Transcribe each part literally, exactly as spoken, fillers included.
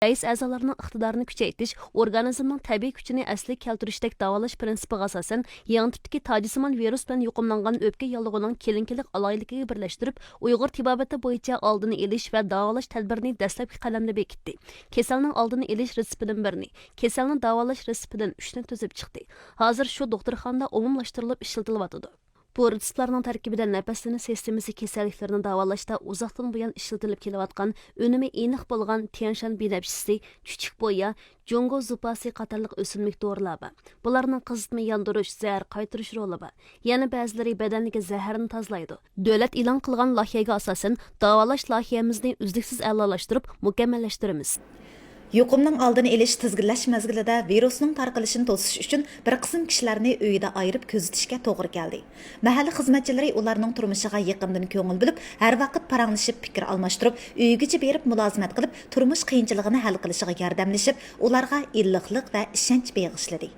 رەئىس ئەزالارنىڭ ئىقتىدارىنى كۈچەيتىش، ئورگانىزمنىڭ تەبىئىي كۈچىنى ئەسلىگە كەلتۈرۈشتەك داۋالاش پىرىنسىپىغا ئاساسەن، يېڭى تىپتىكى تاجسىمان ۋىرۇس بىلەن يۇقۇملانغان ئۆپكە ياللۇغىنىڭ كېلىنكىلىق ئالاھىدىلىكىگە بىرلەشتۈرۈپ، ئۇيغۇر تېبابىتى بويىچە ئالدىنى ئېلىش ۋە داۋالاش تەدبىرىنى دەسلەپكى قەدەمدە بېكىتتى. كېسەلنىڭ ئالدىنى ئېلىش رېتسېپىدىن بىرنى، كېسەلنى داۋالاش رېتسېپىدىن ئۈچنى تۈزۈپ چىقتى. ھازىر شۇ دوختۇرخانىدا ئومۇملاشتۇرۇلۇپ ئىشلىتىلىۋاتىدۇ. بۇ رېتسېپلارنىڭ تەركىبىدە نەپەسلىنىش سىستېمىسى كېسەللىكلىرىنى داۋالاشتا ئۇزاقتىن بۇيان ئىشلىتىلىپ كېلىۋاتقان، ئۈنۈمى ئېنىق بولغان تيەنشان بىنەپشىسى، چۈچۈك بويا، جۇڭگو زۇپاسى قاتارلىق ئۆسۈملۈك دورىلار بار. بۇلارنىڭ قىزىتما ياندۇرۇش، زەھەر قايتۇرۇش رولى بار. يەنە بەزىلىرى بەدەندىكى زەھەرنى تازىلايدۇ. دۆلەت ئېلان قىلغان لايىھەگە ئاساسەن، داۋالاش لايىھەمىزنى ئۈزلۈكسىز ئەلالاشتۇرۇپ مۇكەممەللەشتۈرىمىز. يۇقۇمنىڭ ئالدىنى ئېلىش، تىزگىنلەش مەزگىلىدە ۋىرۇسنىڭ تارقىلىشىنى توسۇش ئۈچۈن بىر قىسىم كىشىلەرنى ئۆيىدە ئايرىپ كۆزىتىشكە توغرا كەلدى. مەھەللە خىزمەتچىلىرى ئۇلارنىڭ تۇرمۇشىغا يېقىندىن كۆڭۈل بۆلۈپ، ھەر ۋاقىت پاراڭلىشىپ، پىكىر ئالماشتۇرۇپ، ئۆيگىچە بېرىپ مۇلازىمەت قىلىپ، تۇرمۇش قىيىنچىلىقىنى ھەل قىلىشىغا ياردەملىشىپ، ئۇلارغا ئىللىقلىق ۋە ئىشەنچ بېغىشلىدى.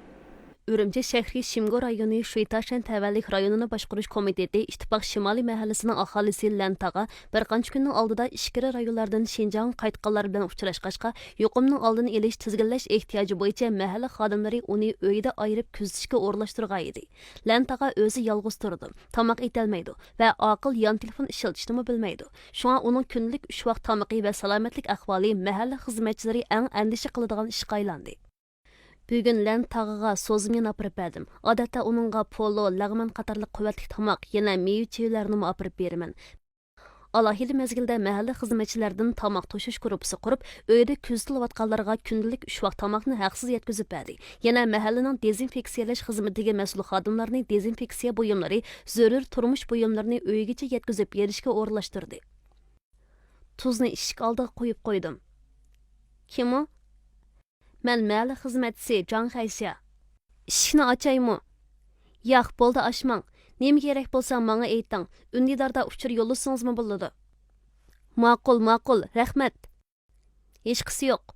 ئۈرۈمچى شەھىرى شىمگو رايونى شۇيتاشەن تەۋەلىك رايونىنى باشقۇرۇش كومىتېتى ئىتتىپاق شىمالىي مەھەللىسىنىڭ ئاھالىسى لەن تاغا بىر قانچە كۈننىڭ ئالدىدا ئىچكىرى رايونلاردىن شىنجاڭغا قايتقانلار بىلەن ئۇچراشقاچقا، يۇقۇمنىڭ ئالدىنى ئېلىش، تىزگىنلەش ئېھتىياجى بويىچە مەھەللە خادىملىرى ئۇنى ئۆيىدە ئايرىپ كۆزىتىشكە ئورۇنلاشتۇرغان ئىدى. لەن تاغا ئۆزى يالغۇز تۇرىدۇ، تاماق ئېتەلمەيدۇ ۋە ئاقىل يان تېلېفون ئىشلىتىشنىمۇ بىلمەيدۇ. شۇڭا ئۇنىڭ كۈندىلىك ئۈچ ۋاق تامىقى ۋە سالامەتلىك ئەھۋالى مەھەللە خىزمەتچىلىرى ئەڭ ئەندىشە قىلىدىغان ئىشقا ئايلاندى. بۈگۈن لەن تاغىغا سوزما يەن ئاپىرىپ بەردىم. ئادەتتە ئۇنىڭغا پولۇ، لەغمەن قاتارلىق قۇۋۋەتلىك تاماق، يەنە مېۋە-چېۋىلەرنىمۇ ئاپىرىپ بېرىمەن. ئالاھىدە مەزگىلدە مەھەللە خىزمەتچىلەردىن تاماق توشۇش گۇرۇپپىسى قۇرۇپ، ئۆيدە كۆزىتىلىۋاتقانلارغا كۈندىلىك ئۈچ ۋاق تاماقنى ھەقسىز يەتكۈزۈپ بەردى. يەنە مەھەللىنىڭ دېزىنفېكسىيەلەش خىزمىتىگە مەسئۇل خادىملارنى دېزىنفېكسىيە بۇيۇملىرى، زۆرۈر تۇرمۇش بۇيۇملىرىنى ئۆيىگىچە يەتكۈزۈپ بېرىشكە ئورۇنلاشتۇردى. تۇزنى ئىشىك ئالدىغا قويۇپ قويدۇم. كىم ئۇ؟ مەن مەھەللە خىزمەتچىسى جاڭ خەيشيا. ئىشىكنى ئاچايمۇ؟ ياق، بولدى، ئاچماڭ. نېمە كېرەك بولسا ماڭا ئېيتىڭ. ئۈندىداردا ئۇچۇر يوللىسىڭىزمۇ بولىدۇ. ماقۇل، ماقۇل، رەھمەت. ھېچقىسى يوق.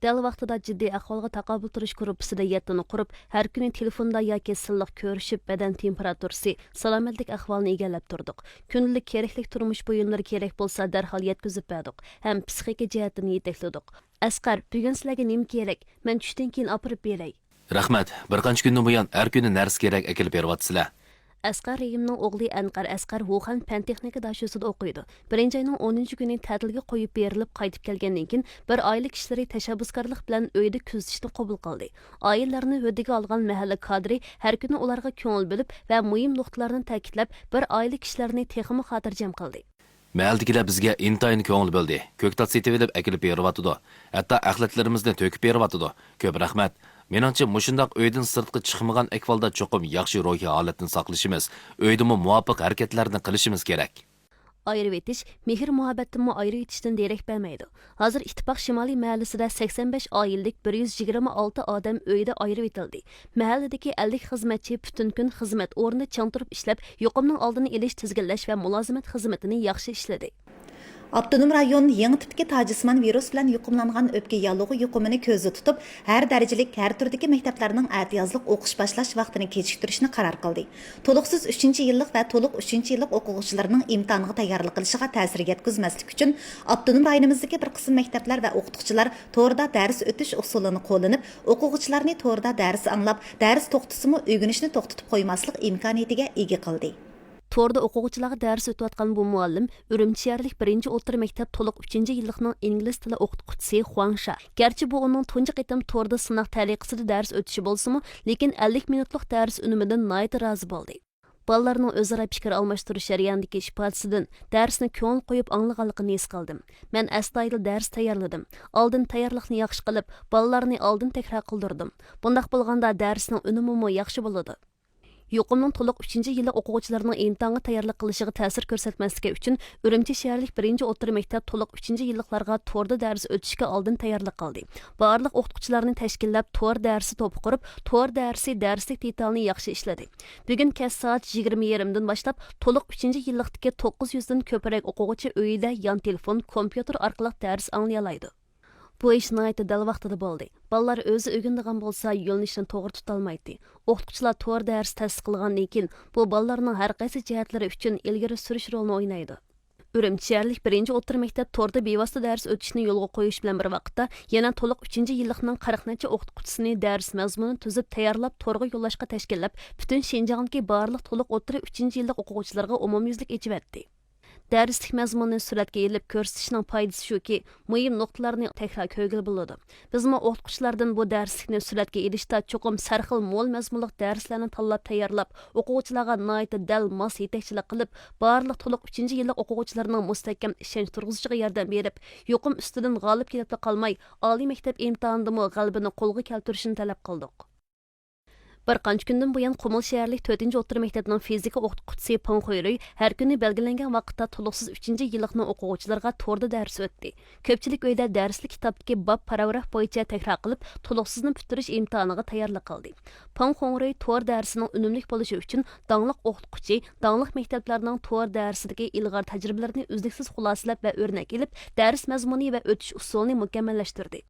دەل ۋاقتىدا جىددىي ئەھۋالغا تاقابىل تۇرۇش گۇرۇپپىسىدا يەتتىنى قۇرۇپ، ھەر كۈنى تېلېفوندا ياكى سىنلىق كۆرۈشۈپ، بەدەن تېمپېراتۇرىسى، سالامەتلىك ئەھۋالىنى ئىگىلەپ تۇردۇق. كۈندىلىك كېرەكلىك تۇرمۇش بۇيۇملىرى كېرەك بولسا دەرھال يەتكۈزۈپ بەردۇق ھەم پسىخىكا جەھەتتىن يېتەكلىدۇق. ئەسقەر، بۈگۈن سىلەرگە نېمە كېرەك؟ مەن چۈشتىن كېيىن ئاپىرىپ بېرەي. رەھمەت، بىر قانچە كۈندىن بۇيان ھەر كۈنى نەرسە كېرەك ئەكېلىپ بېرىۋاتىسىلەر. ئەسقەر رېھىمنىڭ ئوغلى ئەنقەر ئەسقەر ۋۇخەن پەن تېخنىكا داشۆسىدا ئوقۇيدۇ. بىرىنچى ئاينىڭ ئونىنچى كۈنى تەتىلگە قويۇپ بېرىلىپ قايتىپ كەلگەندىن كېيىن، بىر ئائىلە كىشىلىرى تەشەببۇسكارلىق بىلەن ئۆيدە كۆزىتىشنى قوبۇل قىلدى. ئائىلىلەرنى ھۆددىگە ئالغان مەھەللە كادىرى ھەر كۈنى ئۇلارغا كۆڭۈل بۆلۈپ ۋە مۇھىم نۇقتىلارنى تەكىتلەپ، بىر ئائىلە كىشىلەرنى تېخىمۇ خاتىرجەم قىلدى. مەھەللىدىكىلەر بىزگە ئىنتايىن كۆڭۈل بۆلدى. كۆكتات سېتىۋېلىپ ئەكېلىپ بېرىۋاتىدۇ. ھەتتا ئەخلەتلىرىمىزنى تۆكۈپ بېرىۋاتىدۇ. كۆپ رەھمەت. مېنىڭچە، مۇشۇنداق ئۆيدىن سىرتقا چىقمىغان ئەھۋالدا چوقۇم ياخشى روھىي ھالەتنى ساقلىشىمىز، ئۆيدىمۇ مۇۋاپىق ھەرىكەتلەرنى قىلىشىمىز كېرەك. ئايرىۋېتىش مېھىر-مۇھەببەتتىنمۇ ئايرىۋېتىشتىن دېرەك بەرمەيدۇ. ھازىر ئىتتىپاق شىمالىي مەھەللىسىدە سەكسەن بەش ئائىلىلىك بىر يۈز يىگىرمە ئالتە ئادەم ئۆيدە ئايرىۋېتىلدى. مەھەللىدىكى ئەللىك خىزمەتچى پۈتۈن كۈن خىزمەت ئورنىدا چىڭ تۇرۇپ ئىشلەپ، يۇقۇمنىڭ ئالدىنى ئېلىش، تىزگىنلەش ۋە مۇلازىمەت خىزمىتىنى ياخشى ئىشلىدى. ئاپتونوم رايون يېڭى تىپتىكى تاجسىمان ۋىرۇس بىلەن يۇقۇملانغان ئۆپكە ياللۇغى يۇقۇمىنى كۆزدە تۇتۇپ، ھەر دەرىجىلىك، ھەر تۈردىكى مەكتەپلەرنىڭ ئەتىيازلىق ئوقۇش باشلاش ۋاقتىنى كېچىكتۈرۈشنى قارار قىلدى. تولۇقسىز ئۈچىنچى يىللىق ۋە تولۇق ئۈچىنچى يىللىق ئوقۇغۇچىلارنىڭ ئىمتىھانغا تەييارلىق قىلىشىغا تەسىر يەتكۈزمەسلىك ئۈچۈن، ئاپتونوم رايونىمىزدىكى بىر قىسىم مەكتەپلەر ۋە ئوقۇتقۇچىلار توردا دەرس ئۆتۈش ئۇسۇلىنى قوللىنىپ، ئوقۇغۇچىلارنى توردا دەرس ئاڭلاپ، دەرس توختىسىمۇ ئۆگىنىشنى توختىتىپ قويماسلىق ئىمكانىيىتىگە ئىگە قىلدى. توردا ئوقۇغۇچىلارغا دەرس ئۆتۈۋاتقان بۇ مۇئەللىم ئۈرۈمچى شەھەرلىك بىرىنچى ئوتتۇرا مەكتەپ تولۇق ئۈچىنچى يىللىقنىڭ ئىنگلىز تىلى ئوقۇتقۇچىسى خۇاڭ شا. گەرچە بۇ ئۇنىڭ تۇنجى قېتىم توردا سىناق تەلىقىسىدە دەرس ئۆتۈشى بولسىمۇ، لېكىن ئەللىك مىنۇتلۇق دەرس ئۈنۈمىدىن ناھايىتى رازى بولدى. بالىلارنىڭ ئۆزئارا پىكىر ئالماشتۇرۇش جەريانىدىكى ئىپادىسىدىن دەرسنى كۆڭۈل قويۇپ ئاڭلىغانلىقىنى ھېس قىلدىم. مەن ئەستايىدىل دەرس تەييارلىدىم. ئالدىن تەييارلىقنى ياخشى قىلىپ، بالىلارنى ئالدىن تەكرار قىلدۇردۇم. بۇنداق بولغاندا دەرسنىڭ ئۈنۈمىمۇ ياخشى بولىدۇ. يۇقۇمنىڭ تولۇق ئۈچىنچى يىللىق ئوقۇغۇچىلىرىنىڭ ئىمتىھانغا تەييارلىق قىلىشىغا تەسىر كۆرسەتمەسلىكى ئۈچۈن، ئۈرۈمچى شەھەرلىك بىرىنچى ئوتتۇرا مەكتەپ تولۇق ئۈچىنچى يىللىقلارغا توردا دەرس ئۆتۈشكە ئالدىن تەييارلىق قىلدى. بارلىق ئوقۇتقۇچىلارنى تەشكىللەپ، تور دەرسى توپى قۇرۇپ، تور دەرسى دەرسلىك دېتالىنى ياخشى ئىشلىدى. بۈگۈن كەچ سائەت يىگىرمە يېرىمدىن باشلاپ، تولۇق ئۈچىنچى يىللىقتىكى توققۇز يۈزدىن كۆپرەك ئوقۇغۇچى ئۆيىدە يان تېلېفون، كومپيۇتېر ئارقىلىق دەرس ئاڭلىيالايدۇ. بۇ ئىش ناھايىتى دەل ۋاقتىدا بولدى. بالىلار ئۆزى ئۆگىنىدىغان بولسا، يۆنىلىشنى توغرا تۇتالمايتتى. ئوقۇتقۇچىلار تور دەرس تەسىس قىلغاندىن كېيىن، بۇ بالىلارنىڭ ھەر قايسى جەھەتلىرى ئۈچۈن ئىلگىرى سۈرۈش رولىنى ئوينايدۇ. ئۈرۈمچى شەھەرلىك بىرىنچى ئوتتۇرا مەكتەپ توردا بىۋاسىتە دەرس ئۆتۈشنى يولغا قويۇش بىلەن بىر ۋاقىتتا، يەنە تولۇق ئۈچىنچى يىللىقنىڭ قىرىق نەچچە ئوقۇتقۇچىسىنى دەرس مەزمۇنىنى تۈزۈپ تەييارلاپ، تورغا يوللاشقا تەشكىللەپ، پۈتۈن شىنجاڭدىكى بارلىق تولۇق ئوتتۇرا ئۈچىنچى يىللىق ئوقۇغۇچىلارغا ئومۇميۈزلۈك ئېچىۋەتتى. دەرسلىك مەزمۇنىنى سۈرەتكە ئېلىپ كۆرسىتىشنىڭ پايدىسى شۇكى، مۇھىم نۇقتىلارنى تەكرار كۆرگىلى بولىدۇ. بىزمۇ ئوقۇتقۇچىلاردىن بۇ دەرسلىكنى سۈرەتكە ئېلىشتا چوقۇم سەرخىل مول مەزمۇنلۇق دەرسلەرنى تاللاپ تەييارلاپ، ئوقۇغۇچىلارغا ناھايىتى دەل ماس يېتەكچىلىك قىلىپ، بارلىق تولۇق ئۈچىنچى يىللىق ئوقۇغۇچىلىرىنىڭ مۇستەھكەم ئىشەنچ تۇرغۇزۇشىغا ياردەم بېرىپ، يۇقۇم ئۈستىدىن غالىپ كېلىپلا قالماي، ئالىي مەكتەپ ئىمتىھانىدىمۇ غەلىبىنى قولغا كەلتۈرۈشىنى تەلەپ قىلدۇق. بىر قانچە كۈندىن بۇيان، قۇمۇل شەھەرلىك تۆتىنچى ئوتتۇرا مەكتەپنىڭ فىزىكا ئوقۇتقۇچىسى پېڭ خۇيرۇي ھەر كۈنى بەلگىلەنگەن ۋاقىتتا تولۇقسىز ئۈچىنچى يىللىقنىڭ ئوقۇغۇچىلىرىغا توردا دەرس ئۆتتى. كۆپچىلىك ئۆيدە دەرسلىك كىتابتىكى باب پاراگراف بويىچە تەكرار قىلىپ، تولۇقسىزنى پۈتتۈرۈش ئىمتىھانىغا تەييارلىق قىلدى. پېڭ خۇڭرۇي تور دەرسىنىڭ ئۈنۈملۈك بولۇشى ئۈچۈن داڭلىق ئوقۇتقۇچى، داڭلىق مەكتەپلەرنىڭ تور دەرسىدىكى ئىلغار تەجرىبىلىرىنى ئۈزلۈكسىز خۇلاسىلەپ ۋە ئۆرنەك ئېلىپ، دەرس مەزمۇنى ۋە ئۆتۈش ئۇسۇلىنى مۇكەممەللەشتۈردى.